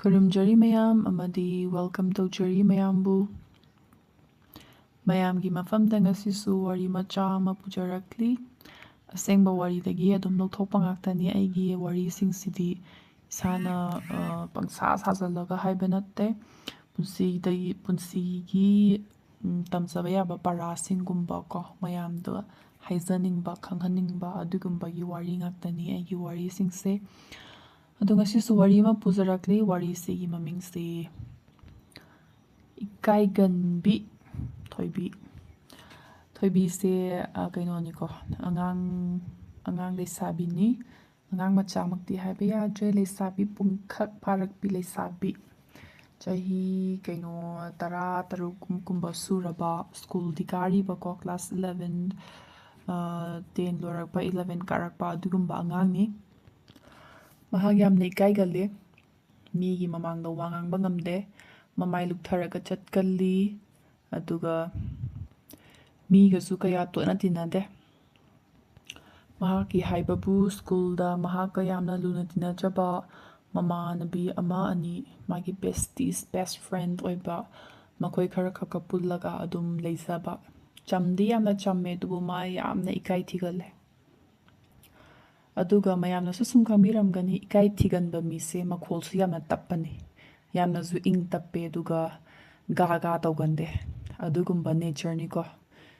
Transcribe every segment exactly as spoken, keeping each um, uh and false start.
ꯈꯨꯔꯨꯝꯖꯔꯤ ꯃꯌꯥꯝ ꯑꯃꯗꯤ welcome ꯇꯧꯖꯔꯤ ꯃꯌꯥꯝꯕꯨ꯫ ꯃꯌꯥꯝꯒꯤ ꯃꯐꯝꯗ ꯉꯁꯤꯁꯨ ꯋꯥꯔꯤ ꯃꯆꯥ ꯑꯃ ꯄꯨꯖꯔꯛꯂꯤ꯫ ꯑꯁꯦꯡꯕ ꯋꯥꯔꯤꯗꯒꯤ ꯑꯗꯨꯝ ꯂꯧꯊꯣꯛꯄ ꯉꯥꯛꯇꯅꯤ ꯑꯩꯒꯤ ꯋꯥꯔꯤꯁꯤꯡꯁꯤꯗꯤ꯫ ꯏꯁꯥꯅ, ꯑ, ꯄꯪꯁꯥ ꯁꯥꯖꯜꯂꯒ ꯍꯥꯏꯕ ꯅꯠꯇꯦ꯫ ꯄꯨꯟꯁꯤꯗꯒꯤ, ꯄꯨꯟꯁꯤꯒꯤ, ꯎꯝ, ꯇꯝꯖꯕ ꯌꯥꯕ ꯄꯔꯥꯁꯤꯡꯒꯨꯝꯕ ꯀꯣ, ꯃꯌꯥꯝꯗ ꯍꯥꯏꯖꯅꯤꯡꯕ, ꯈꯪꯍꯟꯅꯤꯡꯕ ꯑꯗꯨꯒꯨꯝꯕꯒꯤ ꯋꯥꯔꯤ ꯉꯥꯛꯇꯅꯤ ꯑꯩꯒꯤ ꯋꯥꯔꯤꯁꯤꯡꯁꯦ꯫ ꯑꯗꯣ ꯉꯁꯤꯁꯨ ꯋꯥꯔꯤ ꯑꯃ ꯄꯨꯖꯔꯛꯂꯤ꯫ ꯋꯥꯔꯤꯁꯤꯒꯤ ꯃꯃꯤꯡꯁꯤ ꯏꯀꯥꯏꯒꯟꯕꯤ ꯊꯣꯏꯕꯤ꯫ ꯊꯣꯏꯕꯤꯁꯦ, ꯑ, ꯀꯩꯅꯣꯅꯤꯀꯣ, ꯑꯉꯥꯡ, ꯑꯉꯥꯡ ꯂꯩꯁꯥꯕꯤꯅꯤ꯫ ꯑꯉꯥꯡ ꯃꯆꯥꯃꯛꯇꯤ ꯍꯥꯏꯕ ꯌꯥꯗ꯭ꯔꯦ, ꯂꯩꯁꯥꯕꯤ ꯄꯨꯡꯈꯛ ꯐꯥꯔꯛꯄꯤ ꯂꯩꯁꯥꯕꯤ꯫ ꯆꯍꯤ ꯀꯩꯅꯣ ꯇꯔꯥ ꯇꯔꯨꯛ ꯀꯨꯝ-, ꯀꯨꯝꯕ ꯁꯨꯔꯕ, ꯁ꯭ꯀꯨꯜꯗꯤ ꯀꯥꯔꯤꯕꯀꯣ, class eleven, ꯑ, ten ꯂꯣꯏꯔꯛꯄ, eleven ꯀꯥꯔꯛꯄ ꯑꯗꯨꯒꯨꯝꯕ ꯑꯉꯥꯡꯅꯤ꯫ ꯃꯍꯥꯛ ꯌꯥꯝꯅ ꯏꯀꯥꯏꯒꯜꯂꯤ꯫ ꯃꯤꯒꯤ ꯃꯃꯥꯡꯗ ꯋꯥ ꯉꯥꯡꯕ ꯉꯝꯗꯦ꯫ ꯃꯃꯥꯏ ꯂꯨꯞꯊꯔꯒ ꯆꯠꯀꯜꯂꯤ꯫ ꯑꯗꯨꯒ ꯃꯤꯒꯁꯨ ꯀꯌꯥ ꯇꯣꯠꯅ ꯇꯤꯟꯅꯗꯦ꯫ ꯃꯍꯥꯛꯀꯤ ꯍꯥꯏꯕꯕꯨ ꯁ꯭ꯀꯨꯜꯗ ꯃꯍꯥꯛꯀ ꯌꯥꯝꯅ ꯂꯨꯅ ꯇꯤꯟꯅꯖꯕ ꯃꯃꯥꯟꯅꯕꯤ ꯑꯃ ꯑꯅꯤ, ꯃꯥꯒꯤ besties, best friend ꯑꯣꯏꯕ ꯃꯈꯣꯏ ꯈꯔ ꯈꯛꯀ ꯄꯨꯜꯂꯒ ꯑꯗꯨꯝ ꯂꯩꯖꯕ꯫ ꯆꯝꯗꯤ ꯌꯥꯝꯅ ꯆꯝꯃꯦ, ꯑꯗꯨꯕꯨ ꯃꯥ ꯌꯥꯝꯅ ꯏꯀꯥꯏ ꯊꯤꯒꯜꯂꯦ꯫ ꯑꯗꯨꯒ ꯃꯌꯥꯝꯅꯁꯨ ꯁꯨꯝ ꯈꯪꯕꯤꯔꯝꯒꯅꯤ, ꯏꯀꯥꯏ ꯊꯤꯒꯟꯕ ꯃꯤꯁꯦ ꯃꯈꯣꯜꯁꯨ ꯌꯥꯝꯅ ꯇꯞꯄꯅꯤ, ꯌꯥꯝꯅꯁꯨ ꯏꯪ ꯇꯞꯄꯦ, ꯑꯗꯨꯒ ꯒꯥ ꯒꯥ ꯇꯧꯒꯟꯗꯦ꯫ ꯑꯗꯨꯒꯨꯝꯕ natureꯅꯤꯀꯣ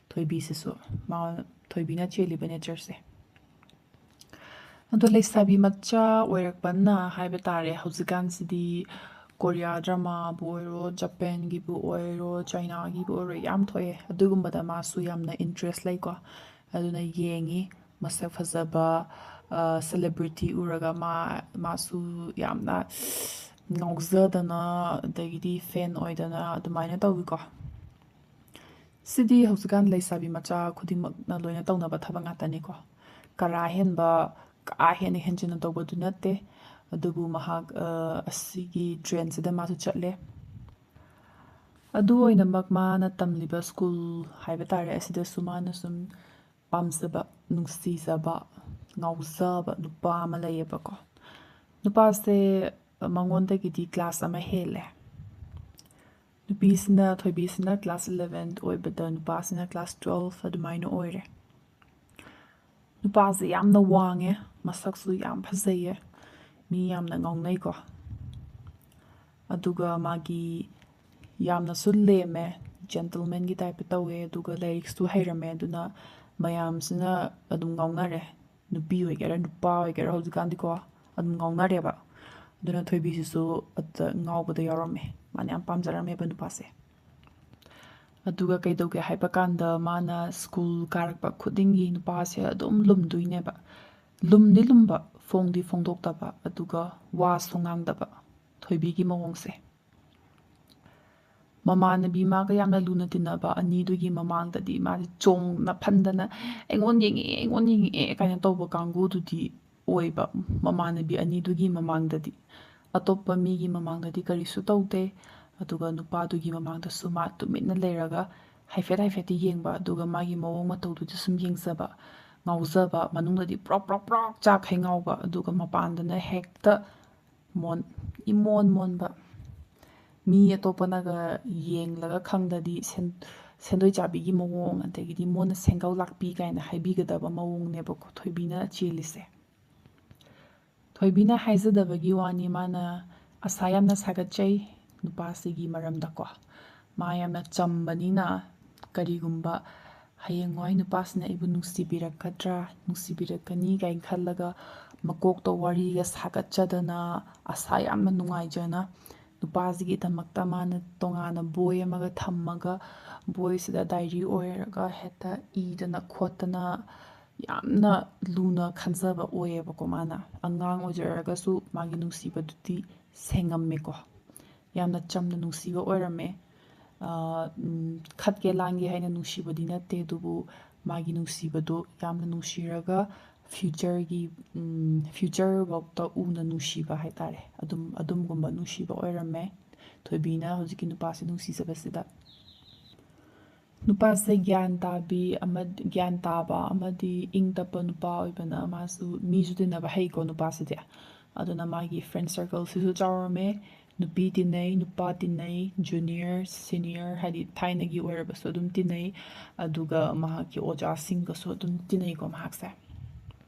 ꯊꯣꯏꯕꯤꯁꯤꯁꯨ, ꯃꯥ, ꯊꯣꯏꯕꯤꯅ ꯆꯦꯜꯂꯤꯕ natureꯁꯦ꯫ ꯑꯗꯣ ꯂꯩꯁꯥꯕꯤ ꯃꯆꯥ ꯑꯣꯏꯔꯛꯄꯅ ꯍꯥꯏꯕ ꯇꯥꯔꯦ, ꯍꯧꯖꯤꯛꯀꯥꯟꯁꯤꯗꯤ ꯀꯣꯔꯤꯌꯥ dramaꯕꯨ ꯑꯣꯏꯔꯣ, ꯖꯄꯥꯟꯒꯤꯕꯨ ꯑꯣꯏꯔꯣ, ꯆꯥꯏꯅꯥꯒꯤꯕꯨ ꯑꯣꯏꯔꯣ, ꯌꯥꯝ ꯊꯣꯛꯑꯦ꯫ ꯑꯗꯨꯒꯨꯝꯕꯗ ꯃꯥꯁꯨ ꯌꯥꯝꯅ interest ꯂꯩꯀꯣ꯫ ꯑꯗꯨꯅ ꯌꯦꯡꯉꯤ, ꯃꯁꯛ ꯐꯖꯕ, ꯑ, celebrity ꯎꯔꯒ ꯃꯥ, ꯃꯥꯁꯨ ꯌꯥꯝꯅ ꯉꯥꯎꯖꯗꯅ, ꯑꯗꯒꯤꯗꯤ fan ꯑꯣꯏꯗꯅ ꯑꯗꯨꯃꯥꯏꯅ ꯇꯧꯋꯤꯀꯣ꯫ ꯁꯤꯗꯤ ꯍꯧꯖꯤꯛꯀꯥꯟ ꯂꯩꯁꯥꯕꯤ ꯃꯆꯥ ꯈꯨꯗꯤꯡꯃꯛꯅ ꯂꯣꯏꯅ ꯇꯧꯅꯕ ꯊꯕꯛ ꯉꯥꯛꯇꯅꯤꯀꯣ꯫ ꯀꯔꯥ ꯍꯦꯟꯕ, ꯀꯥ ꯍꯦꯟꯅ ꯍꯦꯟꯖꯤꯟꯅ ꯇꯧꯕꯗꯨ ꯅꯠꯇꯦ, ꯑꯗꯨꯕꯨ ꯃꯍꯥꯛ, ꯑ, ꯑꯁꯤꯒꯤ trendꯁꯤꯗ ꯃꯥꯁꯨ ꯆꯠꯂꯦ꯫ ꯑꯗꯨ ꯑꯣꯏꯅꯃꯛ ꯃꯥꯅ ꯇꯝꯂꯤꯕ ꯁ꯭ꯀꯨꯜ ꯍꯥꯏꯕ ꯇꯥꯔꯦ, ꯑꯁꯤꯗꯁꯨ ꯃꯥꯅ ꯁꯨꯝ ꯄꯥꯝꯖꯕ, ꯅꯨꯡꯁꯤꯖꯕ, ꯉꯥꯎꯖꯕ ꯅꯨꯄꯥ ꯑꯃ ꯂꯩꯌꯦꯕꯀꯣ꯫ ꯅꯨꯄꯥꯁꯦ ꯃꯉꯣꯟꯗꯒꯤꯗꯤ class ꯑꯃ ꯍꯦꯜꯂꯦ꯫ ꯅꯨꯄꯤꯁꯤꯅ, ꯊꯣꯏꯕꯤꯁꯤꯅ class eleven ꯑꯣꯏꯕꯗ ꯅꯨꯄꯥꯁꯤꯅ class twelve ꯑꯗꯨꯃꯥꯏꯅ ꯑꯣꯏꯔꯦ꯫ ꯅꯨꯄꯥꯁꯦ ꯌꯥꯝꯅ ꯋꯥꯡꯉꯦ, ꯃꯁꯛꯁꯨ ꯌꯥꯝ ꯐꯖꯩꯌꯦ, ꯃꯤ ꯌꯥꯝꯅ ꯉꯥꯎꯅꯩꯀꯣ꯫ ꯑꯗꯨꯒ ꯃꯥꯒꯤ ꯌꯥꯝꯅꯁꯨ ꯂꯦꯝꯃꯦ, gentlemanꯒꯤ typeꯇ ꯇꯧꯋꯦ, ꯑꯗꯨꯒ ꯂꯥꯏꯔꯤꯛꯁꯨ ꯍꯩꯔꯝꯃꯦ, ꯑꯗꯨꯅ ꯃꯌꯥꯝꯁꯤꯅ ꯑꯗꯨꯝ ꯉꯥꯎꯅꯔꯦ꯫ ꯅꯨꯄꯤ ꯑꯣꯏꯒꯦꯔꯥ ꯅꯨꯄꯥ ꯑꯣꯏꯒꯦꯔꯥ ꯍꯧꯖꯤꯛꯀꯥꯟꯗꯤꯀꯣ ꯑꯗꯨꯝ ꯉꯥꯎꯅꯔꯦꯕ꯫ ꯑꯗꯨꯅ ꯊꯣꯏꯕꯤꯁꯤꯁꯨ ꯑꯗꯨꯗ ꯉꯥꯎꯕꯗ ꯌꯥꯎꯔꯝꯃꯦ, ꯃꯥꯅ ꯌꯥꯝ ꯄꯥꯝꯖꯔꯝꯃꯦꯕ ꯅꯨꯄꯥꯁꯦ꯫ ꯑꯗꯨꯒ ꯀꯩꯗꯧꯒꯦ ꯍꯥꯏꯕ ꯀꯥꯟꯗ ꯃꯥꯅ ꯁ꯭ꯀꯨꯜ ꯀꯥꯔꯛꯄ ꯈꯨꯗꯤꯡꯒꯤ ꯅꯨꯄꯥꯁꯦ ꯑꯗꯨꯝ ꯂꯨꯝꯗꯣꯏꯅꯦꯕ꯫ ꯂꯨꯝꯗꯤ ꯂꯨꯝꯕ, ꯐꯣꯡꯗꯤ ꯐꯣꯡꯗꯣꯛꯇꯕ, ꯑꯗꯨꯒ ꯋꯥꯁꯨ ꯉꯥꯡꯗꯕ, ꯊꯣꯏꯕꯤꯒꯤ ꯃꯑꯣꯡꯁꯦ꯫ ꯃꯃꯥꯟꯅꯕꯤ ꯃꯥꯒ ꯌꯥꯝꯅ ꯂꯨꯅ ꯇꯤꯟꯅꯕ ꯑꯅꯤꯗꯨꯒꯤ ꯃꯃꯥꯡꯗꯗꯤ ꯃꯥꯁꯦ ꯆꯣꯡꯅ ꯐꯟꯗꯅ "ꯑꯩꯉꯣꯟꯗ ꯌꯦꯡꯉꯛꯑꯦ, ꯑꯩꯉꯣꯟꯗ ꯌꯦꯡꯉꯛꯑꯦ" ꯀꯥꯏꯅ ꯇꯧꯕ ꯀꯥꯡꯕꯨꯗꯨꯗꯤ ꯑꯣꯏꯕ, ꯃꯃꯥꯟꯅꯕꯤ ꯑꯅꯤꯗꯨꯒꯤ ꯃꯃꯥꯡꯗꯗꯤ꯫ ꯑꯇꯣꯞꯄ ꯃꯤꯒꯤ ꯃꯃꯥꯡꯗꯗꯤ ꯀꯔꯤꯁꯨ ꯇꯧꯗꯦ꯫ ꯑꯗꯨꯒ ꯅꯨꯄꯥꯗꯨꯒꯤ ꯃꯃꯥꯡꯗꯁꯨ ꯃꯥ ꯇꯨꯃꯤꯟꯅ ꯂꯩꯔꯒ ꯍꯥꯏꯐꯦꯠ ꯍꯥꯏꯐꯦꯠꯇꯤ ꯌꯦꯡꯕ, ꯑꯗꯨꯒ ꯃꯥꯒꯤ ꯃꯑꯣꯡ ꯃꯇꯧꯗꯨꯗꯤ ꯁꯨꯝ ꯌꯦꯡꯖꯕ, ꯉꯥꯎꯖꯕ, ꯃꯅꯨꯡꯗꯗꯤ ꯄ꯭ꯔꯣꯛ ꯄ꯭ꯔꯣꯛ ꯄ꯭ꯔꯣꯛ ꯆꯥꯛꯈꯩ ꯉꯥꯎꯕ, ꯑꯗꯨꯒ ꯃꯄꯥꯟꯗꯅ ꯍꯦꯛꯇ ꯃꯣꯟ ꯏꯃꯣꯟ ꯃꯣꯟꯕ꯫ ꯃꯤ ꯑꯇꯣꯞꯄꯅꯒ ꯌꯦꯡꯂꯒ ꯈꯪꯗꯗꯤ ꯁꯦꯟ-, ꯁꯦꯟꯗꯣꯏ ꯆꯥꯕꯤꯒꯤ ꯃꯑꯣꯡ, ꯑꯗꯒꯤꯗꯤ ꯃꯣꯟꯅ ꯁꯦꯡꯒꯧ ꯂꯥꯛꯄꯤ ꯀꯥꯏꯅ ꯍꯥꯏꯕꯤꯒꯗꯕ ꯃꯑꯣꯡꯅꯦꯕꯀꯣ ꯊꯣꯏꯕꯤꯅ ꯆꯦꯜꯂꯤꯁꯦ꯫ ꯊꯣꯏꯕꯤꯅ ꯍꯥꯏꯖꯗꯕꯒꯤ ꯋꯥꯅꯤ, ꯃꯥꯅ ꯑꯁꯥ ꯌꯥꯝꯅ ꯁꯥꯒꯠꯆꯩ ꯅꯨꯄꯥꯁꯤꯒꯤ ꯃꯔꯝꯗꯀꯣ꯫ ꯃꯥ ꯌꯥꯝꯅ ꯆꯝꯕꯅꯤꯅ ꯀꯔꯤꯒꯨꯝꯕ ꯍꯌꯦꯡꯋꯥꯏ ꯅꯨꯄꯥꯁꯤꯅ ꯑꯩꯕꯨ ꯅꯨꯡꯁꯤꯕꯤꯔꯛꯀꯗ꯭ꯔꯥ, ꯅꯨꯡꯁꯤꯕꯤꯔꯛꯀꯅꯤ ꯀꯥꯏꯅ ꯈꯜꯂꯒ ꯃꯀꯣꯛꯇ ꯋꯥꯔꯤꯒ ꯁꯥꯒꯠꯆꯗꯅ ꯑꯁꯥ ꯌꯥꯝꯅ ꯅꯨꯡꯉꯥꯏꯖꯅ ꯅꯨꯄꯥꯁꯤꯒꯤꯗꯃꯛꯇ ꯃꯥꯅ ꯇꯣꯉꯥꯟꯅ ꯕꯣꯏ ꯑꯃꯒ ꯊꯝꯃꯒ ꯕꯣꯏꯁꯤꯗ ꯗꯥꯏꯔꯤ ꯑꯣꯏꯔꯒ ꯍꯦꯛꯇ ꯏꯗꯅ ꯈꯣꯠꯇꯅ ꯌꯥꯝꯅ ꯂꯨꯅ ꯈꯟꯖꯕ ꯑꯣꯏꯌꯦꯕꯀꯣ꯫ ꯃꯥꯅ ꯑꯉꯥꯡ ꯑꯣꯏꯖꯔꯒꯁꯨ ꯃꯥꯒꯤ ꯅꯨꯡꯁꯤꯕꯗꯨꯗꯤ ꯁꯦꯡꯉꯝꯃꯦꯀꯣ꯫ ꯌꯥꯝꯅ ꯆꯝꯅ ꯅꯨꯡꯁꯤꯕ ꯑꯣꯏꯔꯝꯃꯦ꯫ ꯈꯠꯀꯦ ꯂꯥꯡꯒꯦ ꯍꯥꯏꯅ ꯅꯨꯡꯁꯤꯕꯗꯤ ꯅꯠꯇꯦ, ꯑꯗꯨꯕꯨ ꯃꯥꯒꯤ ꯅꯨꯡꯁꯤꯕꯗꯣ ꯌꯥꯝꯅ ꯅꯨꯡꯁꯤꯔꯒ futureꯒꯤ, future ꯐꯥꯎꯇ ꯎꯅ ꯅꯨꯡꯁꯤꯕ ꯍꯥꯏꯇꯥꯔꯦ, ꯑꯗꯨꯝ, ꯑꯗꯨꯝꯒꯨꯝꯕ ꯅꯨꯡꯁꯤꯕ ꯑꯣꯏꯔꯝꯃꯦ ꯊꯣꯏꯕꯤꯅ ꯍꯧꯖꯤꯛꯀꯤ ꯅꯨꯄꯥꯁꯦ ꯅꯨꯡꯁꯤꯖꯕꯁꯤꯗ꯫ ꯅꯨꯄꯥꯁꯦ ꯒ꯭ꯌꯥꯟ ꯇꯥꯕꯤ ꯑꯃ, ꯒ꯭ꯌꯥꯟ ꯇꯥꯕ ꯑꯃꯗꯤ ꯏꯪ ꯇꯞꯄ ꯅꯨꯄꯥ ꯑꯣꯏꯕꯅ ꯃꯥꯁꯨ ꯃꯤꯁꯨ ꯇꯤꯟꯅꯕ ꯍꯩꯀꯣ ꯅꯨꯄꯥꯁꯤꯗꯤ꯫ ꯑꯗꯨꯅ ꯃꯥꯒꯤ friend circle ꯁꯤꯁꯨ ꯆꯥꯎꯔꯝꯃꯦ꯫ ꯅꯨꯄꯤ ꯇꯤꯟꯅꯩ, ꯅꯨꯄꯥ ꯇꯤꯟꯅꯩ, junior, senior, ꯍꯥꯏꯗꯤ ꯊꯥꯏꯅꯒꯤ ꯑꯣꯏꯔꯕꯁꯨ ꯑꯗꯨꯝ ꯇꯤꯟꯅꯩ꯫ ꯑꯗꯨꯒ ꯃꯍꯥꯛꯀꯤ ꯑꯣꯖꯥꯁꯤꯡꯒꯁꯨ ꯑꯗꯨꯝ ꯇꯤꯟꯅꯩꯀꯣ ꯃꯍꯥꯛꯁꯦ꯫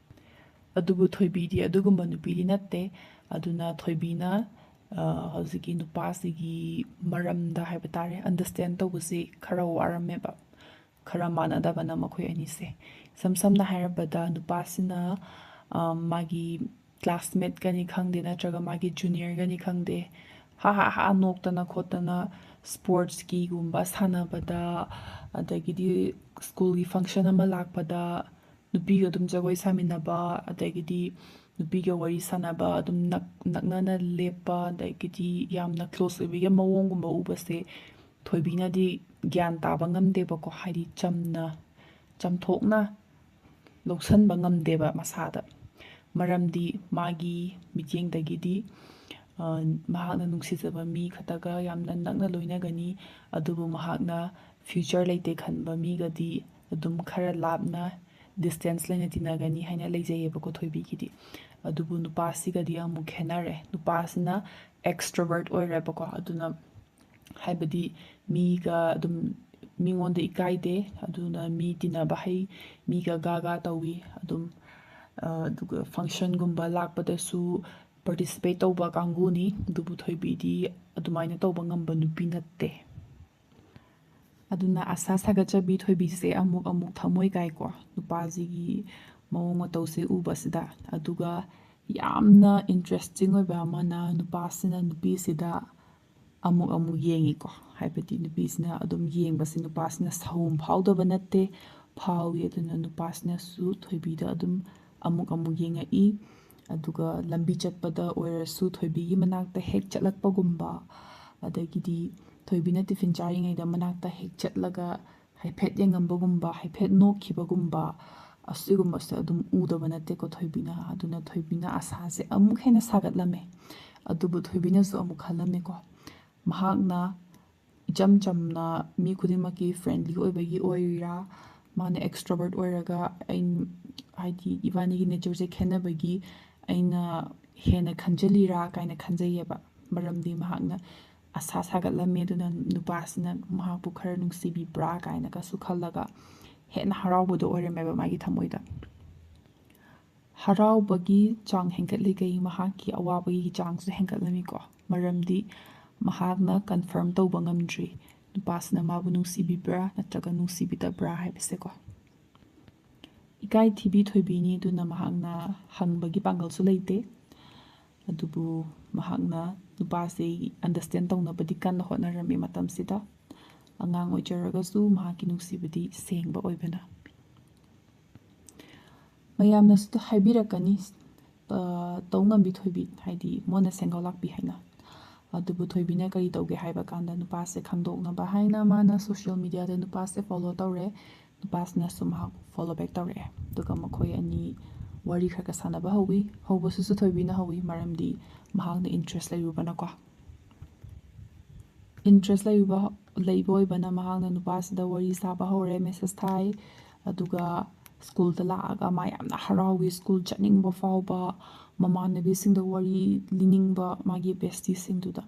ꯑꯗꯨꯕꯨ ꯊꯣꯏꯕꯤꯗꯤ ꯑꯗꯨꯒꯨꯝꯕ ꯅꯨꯄꯤꯗꯤ ꯅꯠꯇꯦ꯫ ꯑꯗꯨꯅ ꯊꯣꯏꯕꯤꯅ, ꯑ, ꯍꯧꯖꯤꯛꯀꯤ ꯅꯨꯄꯥꯁꯤꯒꯤ ꯃꯔꯝꯗ ꯍꯥꯏꯕ ꯇꯥꯔꯦ, understand ꯇꯧꯕꯁꯤ ꯈꯔ ꯋꯥꯔꯝꯃꯦꯕ꯫ ꯈꯔ ꯃꯥꯟꯅꯗꯕꯅ ꯃꯈꯣꯏ ꯑꯅꯤꯁꯦ꯫ ꯏꯁꯝ ꯁꯝꯅ ꯍꯥꯏꯔꯕꯗ, ꯅꯨꯄꯥꯁꯤꯅ, ꯑ, ꯃꯥꯒꯤ classmateꯀꯅꯤ ꯈꯪꯗꯦ, ꯅꯠꯇ꯭ꯔꯒ ꯃꯥꯒꯤ juniorꯒꯅꯤ ꯈꯪꯗꯦ, ꯍꯥ ꯍꯥ ꯍꯥ ꯅꯣꯛꯇꯅ ꯈꯣꯠꯇꯅ, sportsꯀꯤꯒꯨꯝꯕ ꯁꯥꯟꯅꯕꯗ, ꯑꯗꯒꯤꯗꯤ schoolꯒꯤ function ꯑꯃ ꯂꯥꯛꯄꯗ ꯅꯨꯄꯤꯒ ꯑꯗꯨꯝ ꯖꯒꯣꯏ ꯁꯥꯃꯤꯟꯅꯕ, ꯑꯗꯒꯤꯗꯤ ꯅꯨꯄꯤꯒ ꯋꯥꯔꯤ ꯁꯥꯟꯅꯕ, ꯑꯗꯨꯝ ꯅꯛ-, ꯅꯛꯅꯅ ꯂꯦꯞꯄ, ꯑꯗꯒꯤꯗꯤ ꯌꯥꯝꯅ close ꯑꯣꯏꯕꯒꯤ ꯃꯑꯣꯡꯒꯨꯝꯕ ꯎꯕꯁꯦ ꯊꯣꯏꯕꯤꯅꯗꯤ ꯒ꯭ꯌꯥꯟ ꯇꯥꯕ ꯉꯝꯗꯦꯕꯀꯣ꯫ ꯍꯥꯏꯗꯤ ꯆꯝꯅ, ꯆꯝꯊꯣꯛꯅ ꯂꯧꯁꯟꯕ ꯉꯝꯗꯦꯕ ꯃꯁꯥꯗ꯫ ꯃꯔꯝꯗꯤ ꯃꯥꯒꯤ ꯃꯤꯠꯌꯦꯡꯗꯒꯤꯗꯤ, ꯑ, ꯃꯍꯥꯛꯅ ꯅꯨꯡꯁꯤꯖꯕ ꯃꯤ ꯈꯛꯇꯒ ꯌꯥꯝꯅ ꯅꯛꯅ ꯂꯣꯏꯅꯒꯅꯤ, ꯑꯗꯨꯕꯨ ꯃꯍꯥꯛꯅ future ꯂꯩꯇꯦ ꯈꯟꯕ ꯃꯤꯒꯗꯤ ꯑꯗꯨꯝ ꯈꯔ ꯂꯥꯞꯅ distance ꯂꯩꯅ ꯇꯤꯟꯅꯒꯅꯤ ꯍꯥꯏꯅ ꯂꯩꯖꯩꯌꯦꯕꯀꯣ ꯊꯣꯏꯕꯤꯒꯤꯗꯤ꯫ ꯑꯗꯨꯕꯨ ꯅꯨꯄꯥꯁꯤꯒꯗꯤ ꯑꯃꯨꯛ ꯈꯦꯠꯅꯔꯦ꯫ ꯅꯨꯄꯥꯁꯤꯅ extrovert ꯑꯣꯏꯔꯦꯕꯀꯣ꯫ ꯑꯗꯨꯅ ꯍꯥꯏꯕꯗꯤ ꯃꯤꯒ ꯑꯗꯨꯝ, ꯃꯤꯉꯣꯟꯗ ꯏꯀꯥꯏꯗꯦ, ꯑꯗꯨꯅ ꯃꯤ ꯇꯤꯟꯅꯕ ꯍꯩ, ꯃꯤꯒ ꯒꯥ ꯒꯥ ꯇꯧꯏ ꯑꯗꯨꯝ꯫ ꯑ, ꯑꯗꯨꯒ functionꯒꯨꯝꯕ ꯂꯥꯛꯄꯗꯁꯨ participate ꯇꯧꯕ ꯀꯥꯡꯕꯨꯅꯤ꯫ ꯑꯗꯨꯕꯨ ꯊꯣꯏꯕꯤꯗꯤ ꯑꯗꯨꯃꯥꯏꯅ ꯇꯧꯕ ꯉꯝꯕ ꯅꯨꯄꯤ ꯅꯠꯇꯦ꯫ ꯑꯗꯨꯅ ꯑꯁꯥ ꯁꯥꯒꯠꯆꯕꯤ ꯊꯣꯏꯕꯤꯁꯦ ꯑꯃꯨꯛ ꯑꯃꯨꯛ ꯊꯃꯣꯏ ꯀꯥꯏꯀꯣ, ꯅꯨꯄꯥꯁꯤꯒꯤ ꯃꯑꯣꯡ ꯃꯇꯧꯁꯦ ꯎꯕꯁꯤꯗ꯫ ꯑꯗꯨꯒ ꯌꯥꯝꯅ interesting ꯑꯣꯏꯕ ꯑꯃꯅ, ꯅꯨꯄꯥꯁꯤꯅ ꯅꯨꯄꯤꯁꯤꯗ ꯑꯃꯨꯛ ꯑꯃꯨꯛ ꯌꯦꯡꯉꯤꯀꯣ꯫ ꯍꯥꯏꯕꯗꯤ ꯅꯨꯄꯤꯁꯤꯅ ꯑꯗꯨꯝ ꯌꯦꯡꯕꯁꯦ ꯅꯨꯄꯥꯁꯤꯅ ꯁꯥꯎꯝ ꯐꯥꯎꯗꯕ ꯅꯠꯇꯦ, ꯐꯥꯎꯏ꯫ ꯑꯗꯨꯅ ꯅꯨꯄꯥꯁꯤꯅꯁꯨ ꯊꯣꯏꯕꯤꯗ ꯑꯗꯨꯝ ꯑꯃꯨꯛ ꯑꯃꯨꯛ ꯌꯦꯡꯉꯛꯏ꯫ ꯑꯗꯨꯒ ꯂꯝꯕꯤ ꯆꯠꯄꯗ ꯑꯣꯏꯔꯁꯨ ꯊꯣꯏꯕꯤꯒꯤ ꯃꯅꯥꯛꯇ ꯍꯦꯛ ꯆꯠꯂꯛꯄꯒꯨꯝꯕ, ꯑꯗꯒꯤꯗꯤ ꯊꯣꯏꯕꯤꯅ tiffin ꯆꯥꯔꯤꯉꯩꯗ ꯃꯅꯥꯛꯇ ꯍꯦꯛ ꯆꯠꯂꯒ ꯍꯥꯏꯐꯦꯠ ꯌꯦꯡꯉꯝꯕꯒꯨꯝꯕ, ꯍꯥꯏꯐꯦꯠ ꯅꯣꯛꯈꯤꯕꯒꯨꯝꯕ, ꯑꯁꯤꯒꯨꯝꯕꯁꯦ ꯑꯗꯨꯝ ꯎꯗꯕ ꯅꯠꯇꯦꯀꯣ ꯊꯣꯏꯕꯤꯅ꯫ ꯑꯗꯨꯅ ꯊꯣꯏꯕꯤꯅ ꯑꯁꯥꯁꯦ ꯑꯃꯨꯛ ꯍꯦꯟꯅ ꯁꯥꯒꯠꯂꯝꯃꯦ꯫ ꯑꯗꯨꯕꯨ ꯊꯣꯏꯕꯤꯅꯁꯨ ꯑꯃꯨꯛ ꯈꯜꯂꯝꯃꯦꯀꯣ, ꯃꯍꯥꯛꯅ ꯏꯆꯝ ꯆꯝꯅ ꯃꯤ ꯈꯨꯗꯤꯡꯃꯛꯀꯤ friendly ꯑꯣꯏꯕꯒꯤ ꯑꯣꯏꯔꯤꯔꯥ, ꯃꯥꯅ extrovert ꯑꯣꯏꯔꯒ ꯑꯩ, ꯍꯥꯏꯗꯤ ꯏꯕꯥꯅꯤꯒꯤ natureꯁꯦ ꯈꯦꯠꯅꯕꯒꯤ ꯑꯩꯅ ꯍꯦꯟꯅ ꯈꯟꯖꯤꯜꯂꯤꯔꯥ ꯀꯥꯏꯅ ꯈꯟꯖꯩꯌꯦꯕ꯫ ꯃꯔꯝꯗꯤ ꯃꯍꯥꯛꯅ ꯑꯁꯥ ꯁꯥꯒꯠꯂꯝꯃꯦ, ꯑꯗꯨꯅ ꯅꯨꯄꯥꯁꯤꯅ ꯃꯍꯥꯛꯄꯨ ꯈꯔ ꯅꯨꯡꯁꯤꯕꯤꯕ꯭ꯔꯥ ꯀꯥꯏꯅꯒꯁꯨ ꯈꯜꯂꯒ ꯍꯦꯟꯅ ꯍꯔꯥꯎꯕꯗꯣ ꯑꯣꯏꯔꯝꯃꯦꯕ ꯃꯥꯒꯤ ꯊꯃꯣꯏꯗ꯫ ꯍꯔꯥꯎꯕꯒꯤ ꯆꯥꯡ ꯍꯦꯟꯒꯠꯂꯤꯈꯩ ꯃꯍꯥꯛꯀꯤ ꯑꯋꯥꯕꯒꯤ ꯆꯥꯡꯁꯨ ꯍꯦꯟꯒꯠꯂꯝꯃꯤꯀꯣ꯫ ꯃꯔꯝꯗꯤ ꯃꯍꯥꯛꯅ confirm ꯇꯧꯕ ꯉꯝꯗ꯭ꯔꯤ ꯅꯨꯄꯥꯁꯤꯅ ꯃꯥꯕꯨ ꯅꯨꯡꯁꯤꯕꯤꯕ꯭ꯔꯥ ꯅꯠꯇ꯭ꯔꯒ ꯅꯨꯡꯁꯤꯕꯤꯗꯕ꯭ꯔꯥ ꯍꯥꯏꯕꯁꯦꯀꯣ꯫ ꯏꯀꯥꯏ ꯊꯤꯕꯤ ꯊꯣꯏꯕꯤꯅꯤ, ꯑꯗꯨꯅ ꯃꯍꯥꯛꯅ ꯍꯪꯕꯒꯤ ꯄꯥꯡꯒꯜꯁꯨ ꯂꯩꯇꯦ꯫ ꯑꯗꯨꯕꯨ ꯃꯍꯥꯛꯅ ꯅꯨꯄꯥꯁꯤ understand ꯇꯧꯅꯕꯗꯤ ꯀꯟꯅ ꯍꯣꯠꯅꯔꯝꯃꯤ ꯃꯇꯝꯁꯤꯗ꯫ ꯑꯉꯥꯡ ꯑꯣꯏꯖꯔꯒꯁꯨ ꯃꯍꯥꯛꯀꯤ ꯅꯨꯡꯁꯤꯕꯗꯤ ꯁꯦꯡꯕ ꯑꯣꯏꯕꯅ꯫ ꯃꯌꯥꯝꯅꯁꯨ ꯍꯥꯏꯕꯤꯔꯛꯀꯅꯤ, "ꯑ, ꯇꯧ ꯉꯝꯕꯤ ꯊꯣꯏꯕꯤ, ꯍꯥꯏꯗꯤ ꯃꯣꯟꯅ ꯁꯦꯡꯒꯥꯎ ꯂꯥꯛꯄꯤ" ꯍꯥꯏꯅ꯫ ꯑꯗꯨꯕꯨ ꯊꯣꯏꯕꯤꯅ ꯀꯔꯤ ꯇꯧꯒꯦ ꯍꯥꯏꯕ ꯀꯥꯟꯗ, ꯅꯨꯄꯥꯁꯦ ꯈꯪꯗꯣꯛꯅꯕ ꯍꯥꯏꯅ ꯃꯥꯅ social mediaꯗ ꯅꯨꯄꯥꯁꯦ follow ꯇꯧꯔꯦ꯫ ꯅꯨꯄꯥꯁꯤꯅꯁꯨ ꯃꯍꯥꯛ follow back ꯇꯧꯔꯛꯑꯦ꯫ ꯑꯗꯨꯒ ꯃꯈꯣꯏ ꯑꯅꯤ ꯋꯥꯔꯤ ꯈꯔ ꯈꯔ ꯁꯥꯟꯅꯕ ꯍꯧꯋꯤ꯫ ꯍꯧꯕꯁꯤꯁꯨ ꯊꯣꯏꯕꯤꯅ ꯍꯧꯋꯤ, ꯃꯔꯝꯗꯤ ꯃꯍꯥꯛꯅ interest ꯂꯩꯔꯨꯕꯅꯀꯣ꯫ Interest ꯂꯩꯔꯨꯕ, ꯂꯩꯕ ꯑꯣꯏꯕꯅ ꯃꯍꯥꯛꯅ ꯅꯨꯄꯥꯁꯤꯗ ꯋꯥꯔꯤ ꯁꯥꯕ ꯍꯧꯔꯦ, message ꯊꯥꯏ꯫ ꯑꯗꯨꯒ schoolꯗ ꯂꯥꯛꯑꯒ ꯃꯥ ꯌꯥꯝꯅ ꯍꯔꯥꯎꯏ, school ꯆꯠꯅꯤꯡꯕ ꯐꯥꯎꯕ, ꯃꯃꯥꯟꯅꯕꯤꯁꯤꯡꯗ ꯋꯥꯔꯤ ꯂꯤꯅꯤꯡꯕ, ꯃꯥꯒꯤ bestieꯁꯤꯡꯗꯨꯗ꯫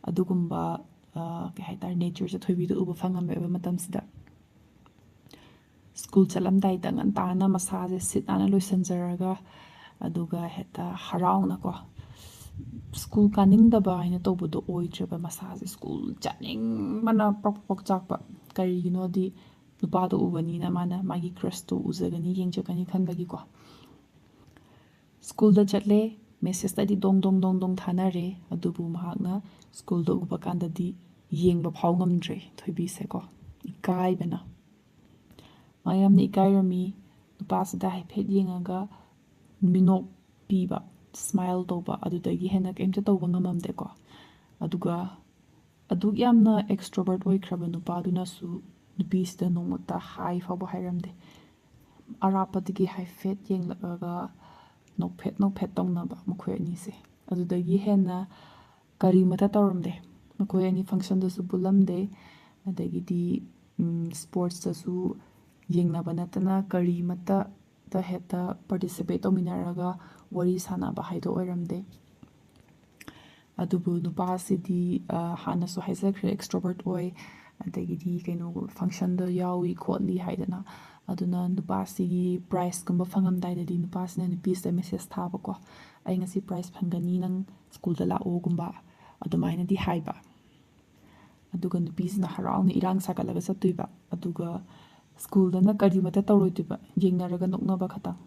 ꯑꯗꯨꯒꯨꯝꯕ, ꯑ, ꯀꯩ ꯍꯥꯏꯇꯥꯔꯦ, natureꯁꯦ ꯊꯣꯏꯕꯤꯗ ꯎꯕ ꯐꯪꯉꯝꯃꯦꯕ ꯃꯇꯝꯁꯤꯗ꯫ School ꯆꯠꯂꯝꯗꯥꯏꯗ ꯉꯟꯇꯥꯅ ꯃꯁꯥꯁꯦ ꯁꯤꯠ ꯅꯥꯟꯅ ꯂꯣꯏꯁꯤꯟꯖꯔꯒ, ꯑꯗꯨꯒ ꯍꯦꯛꯇ ꯍꯔꯥꯎꯅꯀꯣ, school ꯀꯥꯅꯤꯡꯗꯕ ꯍꯥꯏꯅ ꯇꯧꯕꯗꯣ ꯑꯣꯏꯗ꯭ꯔꯦꯕ꯫ ꯃꯁꯥꯁꯦ school ꯆꯠꯅꯤꯡꯕꯅ ꯄ꯭ꯔꯣꯛ ꯄ꯭ꯔꯣꯛ ꯆꯥꯛꯄ꯫ ꯀꯔꯤꯒꯤꯅꯣꯗꯤ ꯅꯨꯄꯥꯗꯣ ꯎꯕꯅꯤꯅ ꯃꯥꯅ ꯃꯥꯒꯤ crushꯇꯣ ꯎꯖꯒꯅꯤ, ꯌꯦꯡꯖꯒꯅꯤ ꯈꯟꯕꯒꯤꯀꯣ꯫ Schoolꯗ ꯆꯠꯂꯦ, messageꯇꯗꯤ ꯗꯣꯡ ꯗꯣꯡ ꯗꯣꯡ ꯗꯣꯡ ꯊꯥꯅꯔꯦ, ꯑꯗꯨꯕꯨ ꯃꯍꯥꯛꯅ schoolꯗ ꯎꯕ ꯀꯥꯟꯗꯗꯤ ꯌꯦꯡꯕ ꯐꯥꯎ ꯉꯝꯗ꯭ꯔꯦ ꯊꯣꯏꯕꯤꯁꯦꯀꯣ, ꯏꯀꯥꯏꯕꯅ꯫ ꯃꯥ ꯌꯥꯝꯅ ꯏꯀꯥꯏꯔꯝꯃꯤ꯫ ꯅꯨꯄꯥꯁꯤꯗ ꯍꯥꯏꯐꯦꯠ ꯌꯦꯡꯉꯒ ꯃꯤꯅꯣꯛ ꯄꯤꯕ, smile ꯇꯧꯕ, ꯑꯗꯨꯗꯒꯤ ꯍꯦꯟꯅ ꯀꯩꯝꯇ ꯇꯧꯕ ꯉꯝꯃꯝꯗꯦꯀꯣ꯫ ꯑꯗꯨꯒ ꯑꯗꯨꯛ ꯌꯥꯝꯅ extrovert ꯑꯣꯏꯈ꯭ꯔꯕ ꯅꯨꯄꯥꯗꯨꯅꯁꯨ ꯅꯨꯄꯤꯁꯤꯗ ꯅꯣꯡꯃꯇ hi ꯐꯥꯎꯕ ꯍꯥꯏꯔꯝꯗꯦ꯫ ꯑꯔꯥꯞꯄꯗꯒꯤ ꯍꯥꯏꯐꯦꯠ ꯌꯦꯡꯂꯛꯂꯒ ꯅꯣꯛꯐꯦꯠ ꯅꯣꯛꯐꯦꯠ ꯇꯧꯅꯕ ꯃꯈꯣꯏ ꯑꯅꯤꯁꯦ꯫ ꯑꯗꯨꯗꯒꯤ ꯍꯦꯟꯅ ꯀꯔꯤꯃꯠꯇ ꯇꯧꯔꯝꯗꯦ꯫ ꯃꯈꯣꯏ ꯑꯅꯤ functionꯗꯁꯨ ꯄꯨꯜꯂꯝꯗꯦ꯫ ꯑꯗꯒꯤꯗꯤ, ꯎꯝ, sportsꯇꯁꯨ ꯌꯦꯡꯅꯕ ꯅꯠꯇꯅ ꯀꯔꯤꯃꯠꯇꯗ ꯍꯦꯛꯇ participate ꯇꯧꯃꯤꯟꯅꯔꯒ ꯋꯥꯔꯤ ꯁꯥꯟꯅꯕ ꯍꯥꯏꯗꯣ ꯑꯣꯏꯔꯝꯗꯦ꯫ ꯑꯗꯨꯕꯨ ꯅꯨꯄꯥꯁꯤꯗꯤ ꯍꯥꯟꯅꯁꯨ ꯍꯥꯏꯖꯈ꯭ꯔꯦ, extrovert ꯑꯣꯏ, ꯑꯗꯒꯤꯗꯤ ꯀꯩꯅꯣ functionꯗ ꯌꯥꯎꯏ ꯈꯣꯠꯂꯤ ꯍꯥꯏꯗꯅ꯫ ꯑꯗꯨꯅ ꯅꯨꯄꯥꯁꯤꯒꯤ prizeꯀꯨꯝꯕ ꯐꯪꯉꯝꯗꯥꯏꯗꯗꯤ ꯅꯨꯄꯥꯁꯤꯅ ꯅꯨꯄꯤꯁꯤꯗ message ꯊꯥꯕꯀꯣ, "ꯑꯩ ꯉꯁꯤ prize ꯐꯪꯒꯅꯤ, ꯅꯪ schoolꯗ ꯂꯥꯛꯑꯣꯒꯨꯝꯕ", ꯑꯗꯨꯃꯥꯏꯅꯗꯤ ꯍꯥꯏꯕ꯫ ꯑꯗꯨꯒ ꯅꯨꯄꯤꯁꯤꯅ ꯍꯔꯥꯎꯅ ꯏꯔꯥꯡ ꯁꯥꯒꯠꯂꯒ ꯆꯠꯇꯣꯏꯕ꯫ ꯑꯗꯨꯒ schoolꯗꯅ ꯀꯔꯤꯃꯇ ꯇꯧꯔꯣꯏꯗꯣꯏꯕ, ꯌꯦꯡꯅꯔꯒ ꯅꯣꯛꯅꯕ ꯈꯛꯇꯪ꯫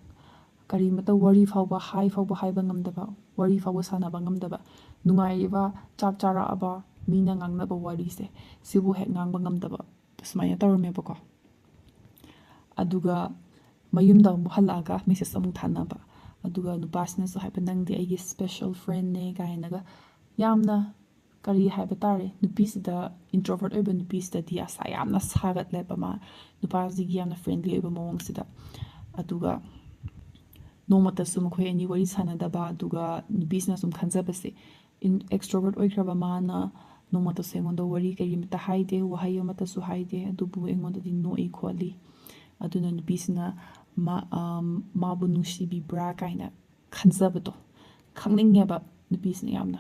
ꯀꯔꯤꯃꯇ ꯋꯥꯔꯤ ꯐꯥꯎꯕ, hi ꯐꯥꯎꯕ ꯍꯥꯏꯕ ꯉꯝꯗꯕ, ꯋꯥꯔꯤ ꯐꯥꯎꯕ ꯁꯥꯟꯅꯕ ꯉꯝꯗꯕ, ꯅꯨꯡꯉꯥꯏꯔꯤꯕ, ꯆꯥꯛ ꯆꯥꯔꯛꯑꯕ, ꯃꯤꯅ ꯉꯥꯡꯅꯕ ꯋꯥꯔꯤꯁꯦ, ꯁꯤꯕꯨ ꯍꯦꯛ ꯉꯥꯡꯕ ꯉꯝꯗꯕ, ꯁꯨꯃꯥꯏꯅ ꯇꯧꯔꯝꯃꯦꯕꯀꯣ꯫ ꯑꯗꯨꯒ ꯃꯌꯨꯝꯗ ꯑꯃꯨꯛ ꯍꯜꯂꯛꯑꯒ message ꯑꯃꯨꯛ ꯊꯥꯅꯕ꯫ ꯑꯗꯨꯒ ꯅꯨꯄꯥꯁꯤꯅꯁꯨ ꯍꯥꯏꯕ, "ꯅꯪꯗꯤ ꯑꯩꯒꯤ special friendꯅꯦ" ꯀꯥꯏꯅꯒ ꯌꯥꯝꯅ, ꯀꯔꯤ ꯍꯥꯏꯕ ꯇꯥꯔꯦ, ꯅꯨꯄꯤꯁꯤꯗ, introvert ꯑꯣꯏꯕ ꯅꯨꯄꯤꯁꯤꯗꯗꯤ ꯑꯁꯥ ꯌꯥꯝꯅ ꯁꯥꯒꯠꯂꯦꯕ ꯃꯥ, ꯅꯨꯄꯥꯁꯤꯒꯤ ꯌꯥꯝꯅ friendly ꯑꯣꯏꯕ ꯃꯑꯣꯡꯁꯤꯗ꯫ ꯑꯗꯨꯒ ꯅꯣꯡꯃꯇꯁꯨ ꯃꯈꯣꯏ ꯑꯅꯤ ꯋꯥꯔꯤ ꯁꯥꯟꯅꯗꯕ, ꯑꯗꯨꯒ ꯅꯨꯄꯤꯁꯤꯅ ꯁꯨꯝ ꯈꯟꯖꯕꯁꯦ, in-, extrovert ꯑꯣꯏꯈ꯭ꯔꯕ ꯃꯥꯅ ꯅꯣꯡꯃꯇꯁꯨ ꯑꯩꯉꯣꯟꯗ ꯋꯥꯔꯤ ꯀꯔꯤꯃꯇ ꯍꯥꯏꯗꯦ, ꯋꯥꯍꯩ ꯑꯃꯠꯇꯁꯨ ꯍꯥꯏꯗꯦ, ꯑꯗꯨꯕꯨ ꯑꯩꯉꯣꯟꯗꯗꯤ ꯅꯣꯛꯏ ꯈꯣꯠꯂꯤ꯫ ꯑꯗꯨꯅ ꯅꯨꯄꯤꯁꯤꯅ ꯃꯥ-, ꯑꯝ, ꯃꯥꯕꯨ ꯅꯨꯡꯁꯤꯕꯤꯕ꯭ꯔꯥ ꯀꯥꯏꯅ ꯈꯟꯖꯕꯗꯣ ꯈꯪꯅꯤꯡꯉꯦꯕ ꯅꯨꯄꯤꯁꯤꯅ ꯌꯥꯝꯅ꯫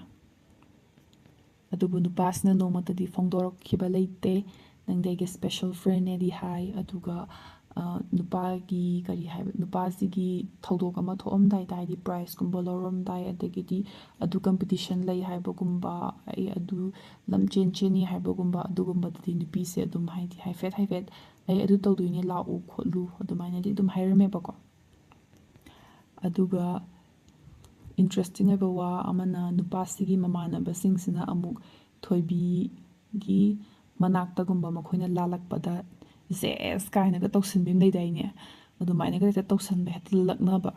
ꯑꯗꯨꯕꯨ ꯅꯨꯄꯥꯁꯤꯅ ꯅꯣꯡꯃꯇꯗꯤ ꯐꯣꯡꯗꯣꯔꯛꯈꯤꯕ ꯂꯩꯇꯦ, "ꯅꯪꯗꯤ ꯑꯩꯒꯤ special friendꯅꯦꯗꯤ" ꯍꯥꯏ꯫ ꯑꯗꯨꯒ, ꯑ, ꯅꯨꯄꯥꯒꯤ, ꯀꯔꯤ ꯍꯥꯏꯕ, ꯅꯨꯄꯥꯁꯤꯒꯤ ꯊꯧꯗꯣꯛ ꯑꯃ ꯊꯣꯛꯑꯝꯗꯥꯏꯗ, ꯍꯥꯏꯗꯤ prizeꯀꯨꯝꯕ ꯂꯧꯔꯝꯗꯥꯏ, ꯑꯗꯒꯤꯗꯤ ꯑꯗꯨ competition ꯂꯩ ꯍꯥꯏꯕꯒꯨꯝꯕ, ꯑꯩ ꯑꯗꯨ ꯂꯝꯖꯦꯟ ꯆꯦꯟꯅꯤ ꯍꯥꯏꯕꯒꯨꯝꯕ, ꯑꯗꯨꯒꯨꯝꯕꯗꯗꯤ ꯅꯨꯄꯤꯁꯦ ꯑꯗꯨꯝ, ꯍꯥꯏꯗꯤ, ꯍꯥꯏꯐꯦꯠ ꯍꯥꯏꯐꯦꯠ "ꯑꯩ ꯑꯗꯨ ꯇꯧꯗꯣꯏꯅꯦ, ꯂꯥꯛꯎ ꯈꯣꯠꯂꯨ", ꯑꯗꯨꯃꯥꯏꯅꯗꯤ ꯑꯗꯨꯝ ꯍꯥꯏꯔꯝꯃꯦꯕꯀꯣ꯫ ꯑꯗꯨꯒ interesting ꯑꯣꯏꯕ ꯋꯥ ꯑꯃꯅ, ꯅꯨꯄꯥꯁꯤꯒꯤ ꯃꯃꯥꯟꯅꯕꯁꯤꯡꯁꯤꯅ ꯑꯃꯨꯛ ꯊꯣꯏꯕꯤꯒꯤ ꯃꯅꯥꯛꯇꯒꯨꯝꯕ ꯃꯈꯣꯏꯅ ꯂꯥꯜꯂꯛꯄꯗ "ꯖꯦꯁ" ꯀꯥꯏꯅꯒ ꯇꯧꯁꯤꯟꯕꯤ ꯑꯃ ꯂꯩꯗꯥꯏꯅꯦ, ꯑꯗꯨꯃꯥꯏꯅꯒ ꯍꯦꯛꯇ ꯇꯧꯁꯟꯕ, ꯍꯦꯛꯇ ꯂꯛꯅꯕ,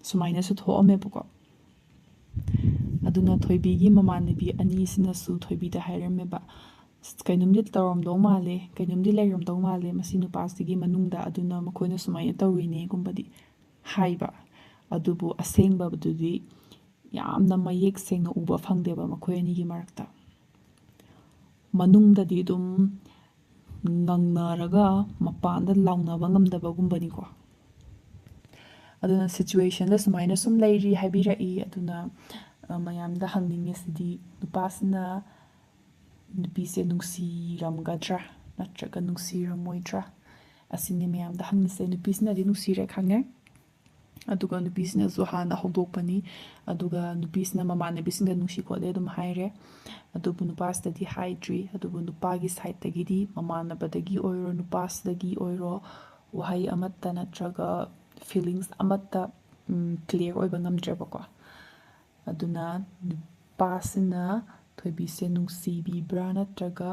ꯁꯨꯃꯥꯏꯅꯁꯨ ꯊꯣꯛꯑꯝꯃꯦꯕꯀꯣ꯫ ꯑꯗꯨꯅ ꯊꯣꯏꯕꯤꯒꯤ ꯃꯃꯥꯟꯅꯕꯤ ꯑꯅꯤꯁꯤꯅꯁꯨ ꯊꯣꯏꯕꯤꯗ ꯍꯥꯏꯔꯝꯃꯦꯕ, "ꯑꯁ, ꯀꯩꯅꯣꯝꯗꯤ ꯇꯧꯔꯝꯗꯧ ꯃꯥꯜꯂꯦ, ꯀꯩꯅꯣꯝꯗꯤ ꯂꯩꯔꯝꯗꯧ ꯃꯥꯜꯂꯦ ꯃꯁꯤ ꯅꯨꯄꯥꯁꯤꯒꯤ ꯃꯅꯨꯡꯗ, ꯑꯗꯨꯅ ꯃꯈꯣꯏꯅ ꯁꯨꯃꯥꯏꯅ ꯇꯧꯔꯤꯅꯦꯒꯨꯝꯕꯗꯤ" ꯍꯥꯏꯕ꯫ ꯑꯗꯨꯕꯨ ꯑꯁꯦꯡꯕꯗꯨꯗꯤ ꯌꯥꯝꯅ ꯃꯌꯦꯛ ꯁꯦꯡꯅ ꯎꯕ ꯐꯪꯗꯦꯕ ꯃꯈꯣꯏ ꯑꯅꯤꯒꯤ ꯃꯔꯛꯇ꯫ ꯃꯅꯨꯡꯗꯗꯤ ꯑꯗꯨꯝ ꯉꯪꯅꯔꯒ ꯃꯄꯥꯟꯗ ꯂꯥꯎꯅꯕ ꯉꯝꯗꯕꯒꯨꯝꯕꯅꯤꯀꯣ꯫ ꯑꯗꯨꯅ ꯁꯤꯆꯨꯋꯦꯁꯟꯗ ꯁꯨꯃꯥꯏꯅ ꯁꯨꯝ ꯂꯩꯔꯤ ꯍꯥꯏꯕꯤꯔꯛꯏ꯫ ꯑꯗꯨꯅ ꯃꯌꯥꯝꯗ ꯍꯪꯅꯤꯡꯉꯤꯁꯤꯗꯤ, ꯅꯨꯄꯥꯁꯤꯅ ꯅꯨꯄꯤꯁꯦ ꯅꯨꯡꯁꯤꯔꯝꯒꯗ꯭ꯔꯥ ꯅꯠꯇ꯭ꯔꯒ ꯅꯨꯡꯁꯤꯔꯝꯃꯣꯏꯗ꯭ꯔꯥ? ꯑꯁꯤꯅꯤ ꯃꯌꯥꯝꯗ ꯍꯪꯉꯤꯁꯦ꯫ ꯅꯨꯄꯤꯁꯤꯅꯗꯤ ꯅꯨꯡꯁꯤꯔꯦ ꯈꯪꯉꯦ, ꯑꯗꯨꯒ ꯅꯨꯄꯤꯁꯤꯅꯁꯨ ꯍꯥꯟꯅ ꯍꯧꯗꯣꯛꯄꯅꯤ꯫ ꯑꯗꯨꯒ ꯅꯨꯄꯤꯁꯤꯅ ꯃꯃꯥꯟꯅꯕꯤꯁꯤꯡꯒ ꯅꯨꯡꯁꯤ ꯈꯣꯠꯂꯦ ꯑꯗꯨꯝ ꯍꯥꯏꯔꯦ, ꯑꯗꯨꯕꯨ ꯅꯨꯄꯥꯁꯤꯗꯗꯤ ꯍꯥꯏꯗ꯭ꯔꯤ꯫ ꯑꯗꯨꯕꯨ ꯅꯨꯄꯥꯒꯤ ꯁꯥꯏꯠꯇꯒꯤꯗꯤ, ꯃꯃꯥꯟꯅꯕꯗꯒꯤ ꯑꯣꯏꯔꯣ, ꯅꯨꯄꯥꯁꯤꯗꯒꯤ ꯑꯣꯏꯔꯣ, ꯋꯥꯍꯩ ꯑꯃꯠꯇ ꯅꯠꯇ꯭ꯔꯒ ꯐꯤꯂꯤꯡꯁ ꯑꯃꯠꯇ ꯀ꯭ꯂꯤꯌꯥꯔ ꯑꯣꯏꯕ ꯉꯝꯗ꯭ꯔꯦꯕꯀꯣ꯫ ꯑꯗꯨꯅ ꯅꯨꯄꯥꯁꯤꯅ ꯊꯣꯏꯕꯤꯁꯦ ꯅꯨꯡꯁꯤꯕꯤꯕ꯭ꯔꯥ ꯅꯠꯇ꯭ꯔꯒ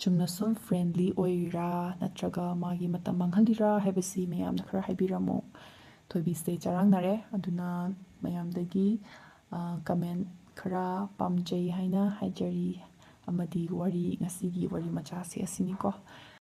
ꯆꯨꯝꯅ ꯁꯨꯝ ꯐ꯭ꯔꯦꯟꯂꯤ ꯑꯣꯏꯔꯤꯔꯥ ꯅꯠꯇ꯭ꯔꯒ ꯃꯥꯒꯤ ꯃꯇꯝ ꯃꯥꯡꯍꯜꯂꯤꯔꯥ ꯍꯥꯏꯕꯁꯤ ꯃꯌꯥꯝꯅ ꯈꯔ ꯍꯥꯏꯕꯤꯔꯝꯃꯣ꯫ ꯊꯣꯏꯕꯤꯁꯦ ꯆꯔꯥꯡꯅꯔꯦ꯫ ꯑꯗꯨꯅ ꯃꯌꯥꯝꯗꯒꯤ ꯀꯃꯦꯟ ꯈꯔ ꯄꯥꯝꯖꯩ ꯍꯥꯏꯅ ꯍꯥꯏꯖꯔꯤ꯫ ꯑꯃꯗꯤ ꯋꯥꯔꯤ, ꯉꯁꯤꯒꯤ ꯋꯥꯔꯤ ꯃꯆꯥꯁꯦ ꯑꯁꯤꯅꯤꯀꯣ꯫